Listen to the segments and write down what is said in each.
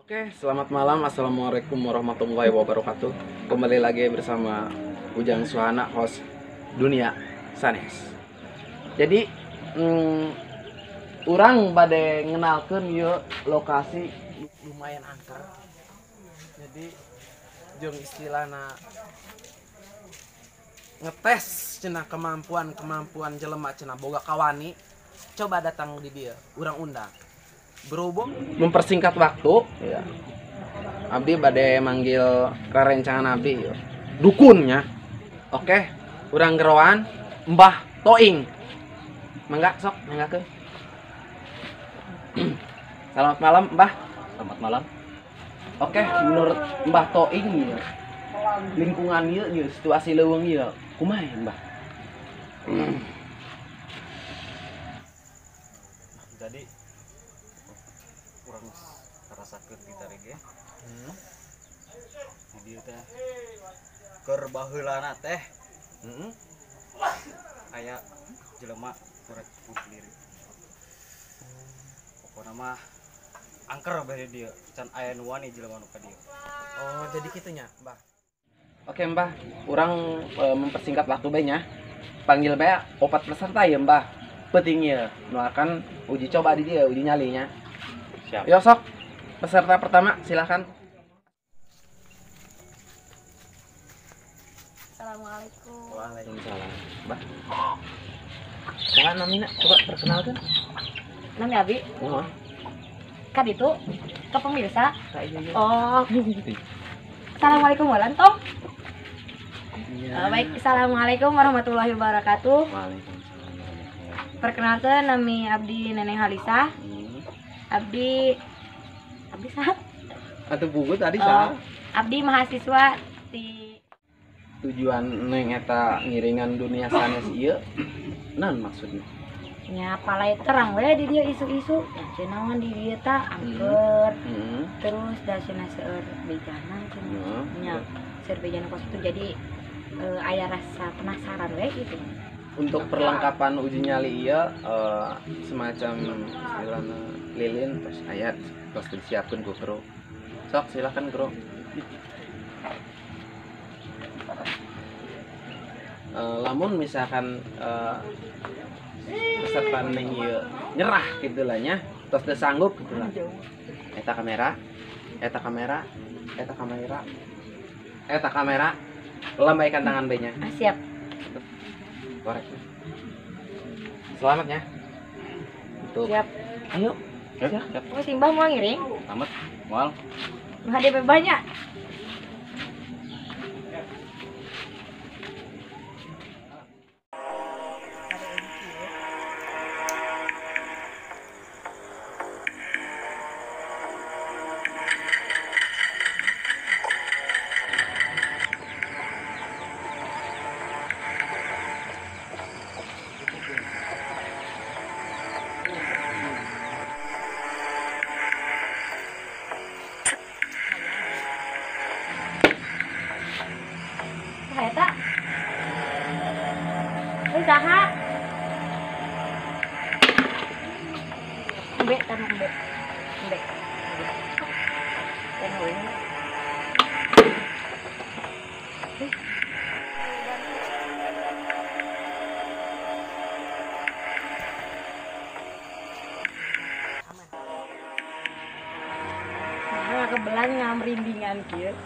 Oke, selamat malam. Assalamualaikum warahmatullahi wabarakatuh. Kembali lagi bersama Ujang Suhana, host Dunia Sanes. Jadi, urang bade ngenalkeun ieu lokasi lumayan angker. Jadi, jeung istilahna ngetes cenah kemampuan-kemampuan jelema cenah boga kawani. Coba datang di dieu, urang undang. Berhubung mempersingkat waktu ya, abdi bade manggil rerencangan abdi ya, dukunnya. Oke, urang geroan Mbah Toing. Mangga sok manggakeun. Selamat malam Mbah. Selamat malam. Oke, menurut Mbah Toing ya, lingkungan ieu ya, situasi leuweung ieu kumaha ya, Mbah? Jadi urang ngarasakeun ditarik ge. Di dieu teh keur baheulana teh. Aya jelema rek bunuh diri. Pokona mah angker bae di dieu, can aya nu wani jelema nu ka dieu. Oh, jadi kitu nya, Mbah. Oke, Mbah, urang mempersingkat waktu bae nya. Panggil bae opat peserta ya, Mbah. Penting ya, nu akan uji coba di dieu, uji nyalinya. Siap. Yo sok, peserta pertama silahkan. Assalamualaikum. Waalaikumsalam. Mbah. Saha namina? Coba perkenalkan. Nami abi. Oh. Kan itu ke pemirsa. Ka iya, iya. Oh. Assalamualaikum warahmatullahi. Iya. Baik, assalamualaikum warahmatullahi wabarakatuh. Waalaikumsalam warahmatullahi. Perkenalkan nami abdi Neneng Halisa. Abdi abdi sah? Atau buku tadi sah? Abdi mahasiswa di tujuan neng eta ngiringan Dunia Sanes ieu naon maksudna? Nya palai terang we di dieu isu-isu nya cenah di dieu tah angker. Terus da cenah seueur bejana cenah. Nya seueur bejana kos itu jadi aya rasa penasaran we gitu. Untuk perlengkapan uji nyali ieu semacam istilahna lilin terus aya terus disiapkeun ku kru. Sok silakan kru. Lamun misalkan peserta neng ieu nyerah gitu lah nya, terus teu sanggup gitu lah. Eta kamera, eta kamera, eta kamera, eta kamera, lambaikan tangan bae nya. Ah, siap. Korek. Selamat ya. Untuk. Siap. Ayo. Siap. Oh, Simbah mau ngiring? Selamat. Moal. Nu HDP banyak. Eta saha embe tanah embe embe nah kebelan ngamrindingan kieu.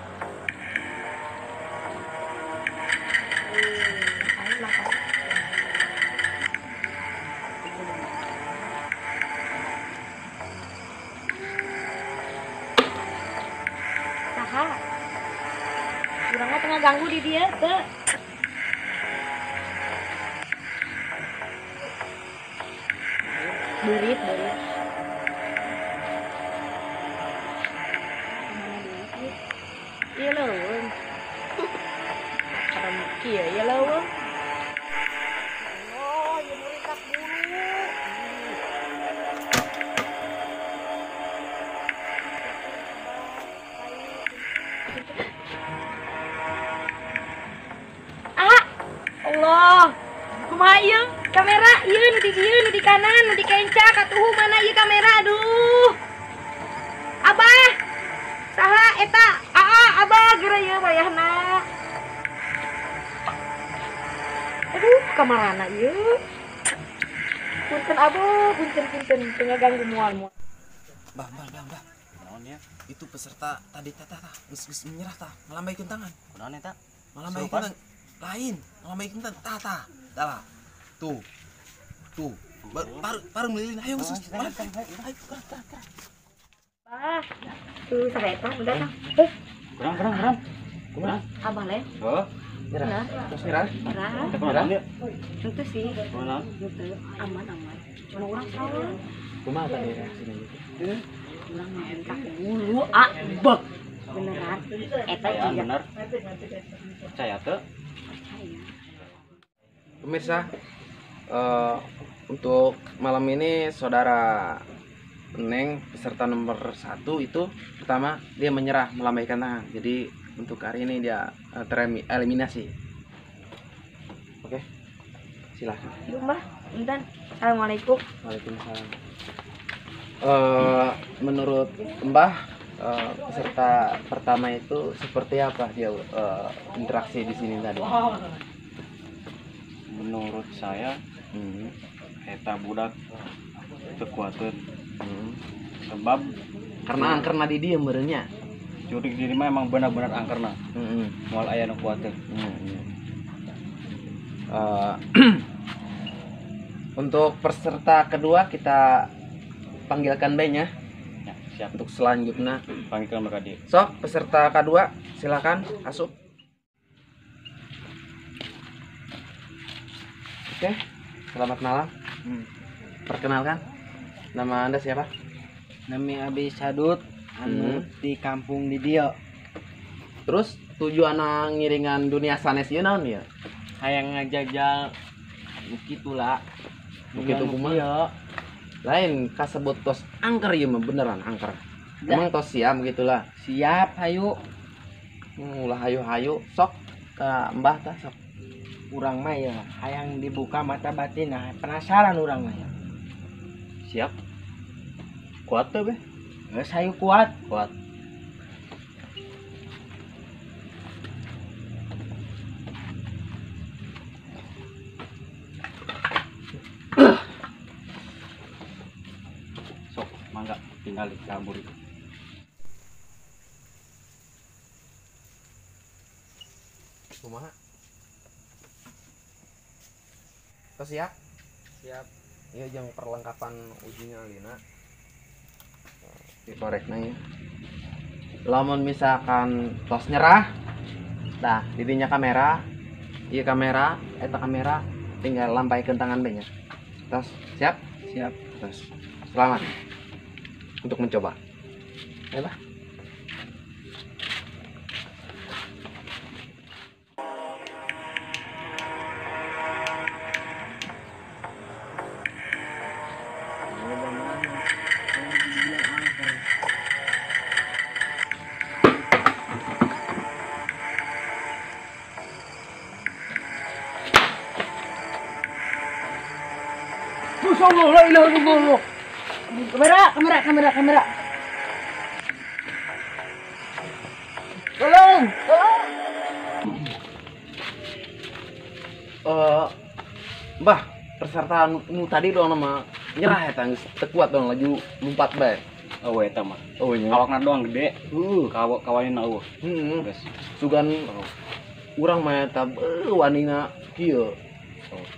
Saha? Urang mah tengah ganggu di dia teu. Beurit, beurit. Mana duit? Ieu leuweung. Karena kieu ieu leuweung. Oh, ieu nu ringkas bulu. Ah, Allah. Kumaha ieu? Kamera ieu nu di dieu, nu di kanan, nu di kenca, katuhu mana ieu kamera aduh. Abah. eta aa abah geura ieu wayahna. Aduh, kamarana ieu? Punten abah, punten teu ngaganggu moal. Bah. Naon ya? Itu peserta tadi tah geus menyerah tah, melambaikeun tangan. Kunaon eta? Melambaikeun tangan. Lain, melambaikeun tangan tah tah. Tah. Tuh. Tuh. Baru melilin. Ayo geus. Ayo, gerak. Bah, tuh saha eta udah tah. Kurang. Kumaha? Abah le. Heuh. Nyerah. Terus nyerah? Nyerah. Itu sih. Itu aman. Cuma urang salah. Kumaha tadi reaksina gitu? Urang ngahentak bulu bek. Beneran eta juga. Bener. Percaya teu? Percaya. Pemirsa, untuk malam ini saudara Neng peserta nomor 1 itu pertama dia menyerah melambaikan tangan. Jadi untuk hari ini dia tereliminasi. Oke, silahkan. Yuk mbah, bentar. Assalamualaikum. Waalaikumsalam. Menurut Mbah, peserta pertama itu seperti apa dia interaksi di sini tadi? Menurut saya, eta budak kekuatan. Sebab karena angkerna di dieu meureunnya. Jurig diri mah emang benar-benar angkerna. Moal aya nu kuateun. Untuk peserta kedua kita panggilkan B-nya. Ya, siap. Untuk selanjutnya panggilkan mereka dia. Sok, peserta kedua silakan asup. Oke, selamat malam. Perkenalkan, nama Anda siapa? Nami Abi Sadut, anu di kampung di dieu. Terus tujuan ngiringan dunia sanes ieu naon ya? Hayang ngajajal kitu lah. Kitu kumaha? Lain kasebut tos angker ieu mah beneran angker. Emang tos siap gitulah. Siap, hayu. Ulah hayu-hayu sok ka Mbah tah sok. Urang mah ya hayang dibuka mata batin, nah penasaran urang mah ya. Siap. Kuat tuh, Beh? Geus hayu kuat. Kuat. Sok, mangga tinggal kabur itu. Kumaha? Tos siap? Siap. Iya, jeung perlengkapan ujinya alina. Dikorekna ya. Lamun misalkan tos nyerah, nah didinya kamera, iya kamera, eta kamera tinggal lampaikeun tangan be nya. Tos, siap? Siap. Tos. Selamat untuk mencoba. Ayo, Bah. Allah, la ilaha illallah. Kamera. Tolong. Mbah, peserta nu tadi doang nama nyerah eta geus teu kuat dong laju lompat bae. Oh, eta mah. Oh, nya. Awakna doang gede. Heeh. Kawanina eueuh. Heeh. Geus. Sugan urang mah eta wanina kieu.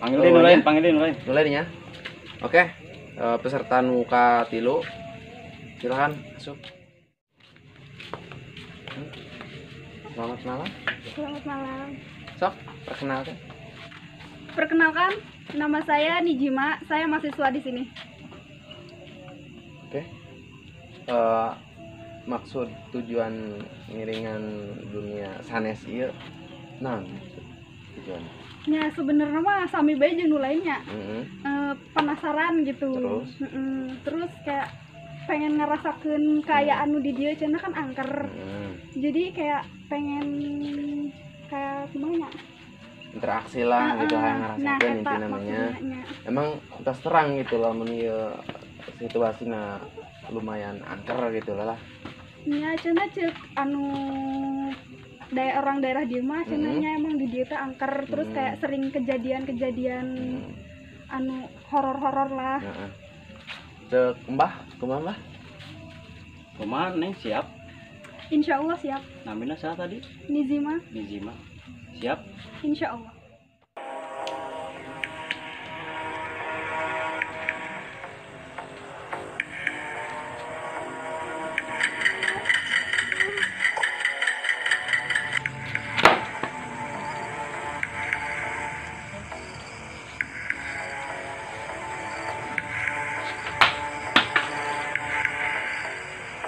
Panggilin nu lain, panggilin nu lain. Nu lain nya. Oke, peserta nu katilu silakan masuk. Selamat malam. Selamat malam. Sok, perkenalkan. Perkenalkan, nama saya Nijima, saya mahasiswa di sini. Oke. Maksud tujuan ngiringan dunia sanes ieu naon maksud tujuan? Ya sebenarnya mah sami bae jeung nu lainnya. Penasaran gitu. Terus? Terus kayak pengen ngerasakeun kaayaan nu di dieu cenah kan angker. Jadi kayak pengen kayak kumaha nya? Interaksi lah gitu hayang ngerasakeun inti namanya. Emang tos terang gitu lah mun ieu situasina lumayan angker gitu lah. Nya cenah ceuk anu orang daerah dieu mah cenahnya emang di dieu teh angker terus kayak sering kejadian-kejadian anu horor-horor lah. Heeh. Ceuk Mbah, kumaha Mbah? Kumaha Neng siap? Insya Allah siap. Namina saha tadi? Nizima. Nizima. Siap? Insya Allah.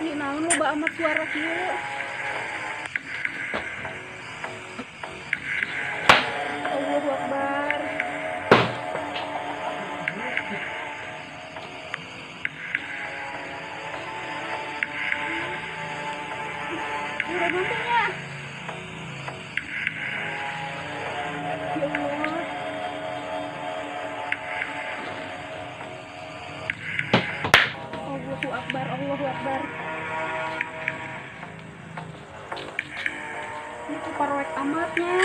Ih, naon loba amat suara kieu. Allahu Akbar. Suara nantinya. Ya Allah. Allahu Akbar, Allahu Akbar. Ini tuh parwek amatnya.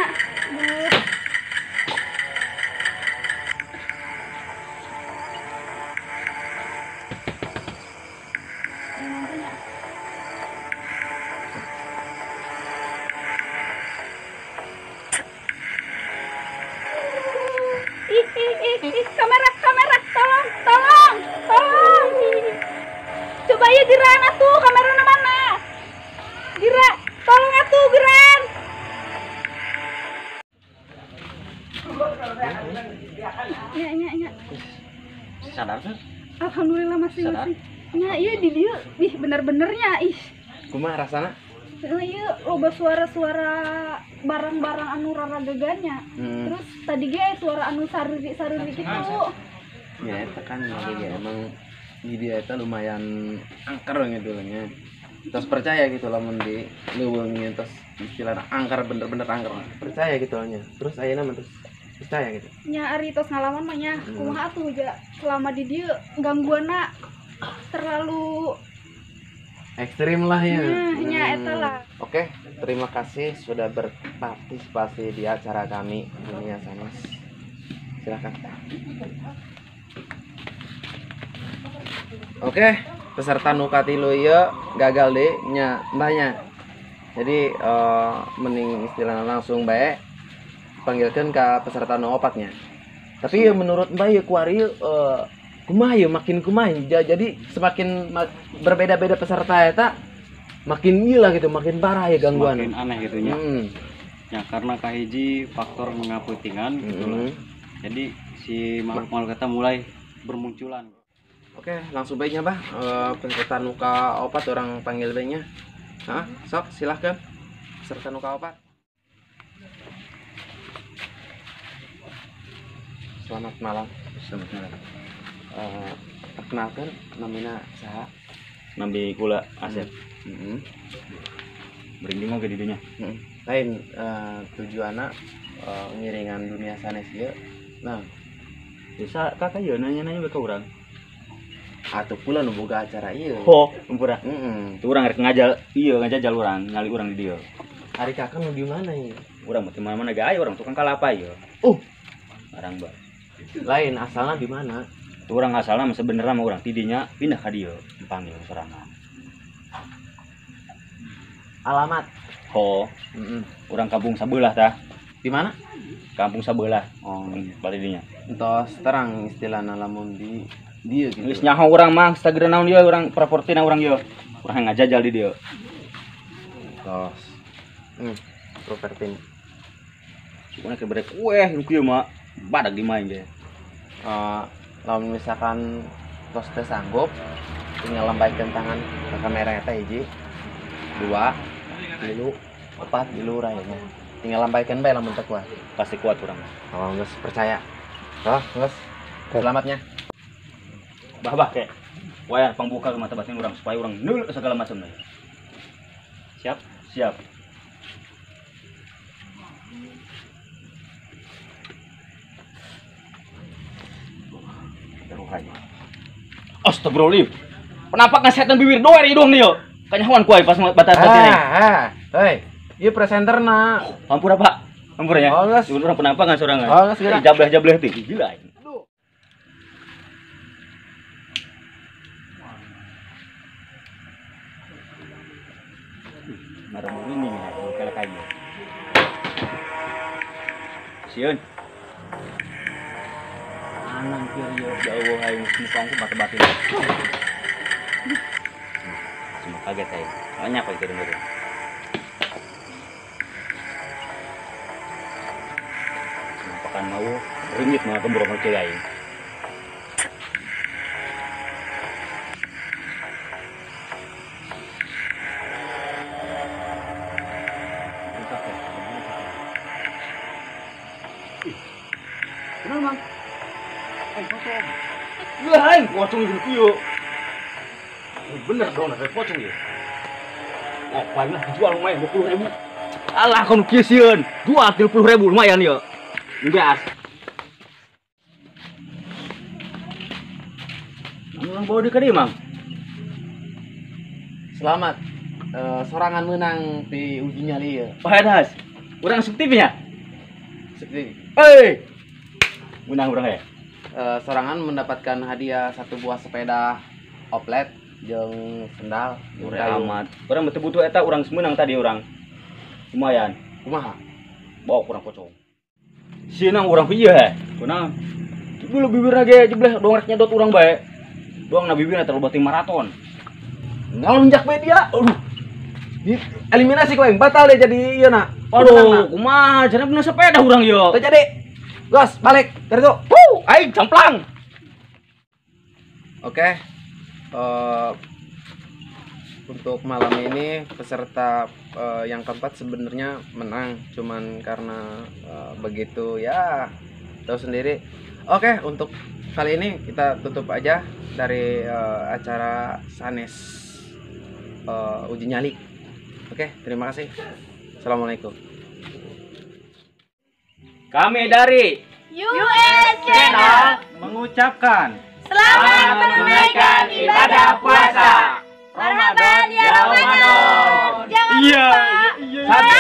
Duh. Ini nantinya. Ih, ih, ih, ih, kamera, kamera, tolong, tolong, tolong. Coba ya geran atuh, kamerana mana? Gerak, tolong atuh geran. Ya, ya, ya. Sadar tuh? Alhamdulillah masih Sadar? Masih. Nya, iya di dieu, ih bener-benernya ih. Kumaha rasana? Iya, loba suara-suara barang-barang anu raragagannya. Terus tadi ge suara anu saruri-saruri gitu. Ya eta kan lagi ge emang di dia eta lumayan angker gitu lah nya. Terus percaya gitu lamun di leuweungnya terus istilahna angker bener-bener angker. Percaya gitu lah nya. Terus ayeuna mah terus percaya gitu. Nya ari tos ngalaman mah nya, kumaha atuh ja selama di dieu gangguanna terlalu ekstrim lah ya. Nya eta lah. Oke, terima kasih sudah berpartisipasi di acara kami Dunia Sanes. Silakan. Oke, peserta nu katilu ieu gagal deh nya mbahnya. Jadi mending istilahna langsung bae panggilkeun ka peserta nu opatnya. Tapi ya menurut mbah ieu kuari kumaha ieu makin kumaha jadi semakin berbeda-beda peserta eta makin gila gitu, makin parah ya gangguan. Semakin aneh gitu nya. Ya karena kahiji faktor mengaputingan gitu lah. Jadi si makhluk-makhluk eta mulai bermunculan. Oke, langsung baiknya bah. Peserta nu kaopat orang panggil baiknya. Hah? Sok silahkan. Peserta nu kaopat. Selamat malam. Selamat malam. Perkenalkan namina saha? Nami kula Asep. Merinding oge di dinya. Lain tujuanna ngiringan Dunia Sanes ieu. Nah, bisa kakak ieu nanya-nanya we ka urang. Atuh pula nu boga acara ieu. Oh, ampura. Heeh. Tuh urang rek ngajal ieu ngajajal urang, nyali urang di dieu. Ari kakak nu di mana ieu? Urang mah teu mana-mana ge aya urang tukang kalapa ieu. Arang ba. Lain asalna di mana? Tuh urang asalna mah sebenarnya mah urang ti dinya pindah ka dieu, dipanggil sorangan. Alamat? Ho. Urang kampung sabelah tah. Di mana? Kampung sabelah. Oh, balik dinya. Entos terang istilahna lamun di dieu gitu. Geus nyaho urang mah Instagram naon dieu urang propertina urang ieu. Urang ngajajal di dieu. Entos. Properti. Sukuna keur bere kue nu kieu mah badag di main ge. Lamun misalkan tos teu sanggup tinggal lambaikan tangan ke kamera eta hiji, 2, 3, 4 di luhur aya nya. Tinggal lambaikan bae lamun teu kuat. Pasti kuat urang. Oh, geus percaya. Oh, geus. Selamatnya. Bah-bah kek. Wayah pangbuka ke mata batin urang supaya urang nul segala macam nih. Siap? Siap. Astagfirullahaladzim. Penampakan setan bibir doer hidung nih yo. Kanyahoan ku aing pas batas-batas ini. Ah, hei. Ieu presenterna. Hampura, Pak. Hampura ya. Oh, geus. Urang penampangan sorangan. Oh, geus geura. Jableh-jableh teh gila aing. Marah ini nih, kalau kayu. Sieun. Anang kieu jauh aing muka aku batu-batu. Semua kaget aing. Banyak kok itu dengerin. Makan mau ringit mah kembrong cewek aing. Kenapa, Mang? Aing pocong. Lah aing pocong jeung kieu. Bener dong, ada pocong ya. Oh, paling lah jual lumayan 20.000. Alah kono kieu sieun. Jual 30.000 lumayan ya. Gas. Mang bawa di ka dieu, Mang. Selamat. Sorangan menang di uji nyali ya. Oh, has. Urang asup TV nya? Asup TV. Hei. Menang urang ya. Sorangan mendapatkan hadiah 1 buah sepeda oplet jeung sendal. Urang amat. Urang betul butuh eta urang menang tadi urang. Lumayan. Kumaha? Bawa kurang pocong. Sieun urang ieu heh. Kunaon? Dulu bibirna ge jebleh dong rek nyedot urang bae. Doang na bibirna terlalu bating maraton. Ngalunjak bae dia. Aduh. Di eliminasi ku aing batal deh jadi ieu na. Aduh, kumaha cenah bener sepeda urang ieu. Teu jadi. Gas, balik dari itu. Wuh, aing camplang. Oke. Untuk malam ini peserta yang keempat sebenarnya menang, cuman karena begitu ya tahu sendiri. Oke, untuk kali ini kita tutup aja dari acara Sanes uji nyali. Oke, terima kasih. Assalamualaikum. Kami dari US Channel mengucapkan selamat menunaikan ibadah puasa. Marhaban ya Ramadan. Jangan lupa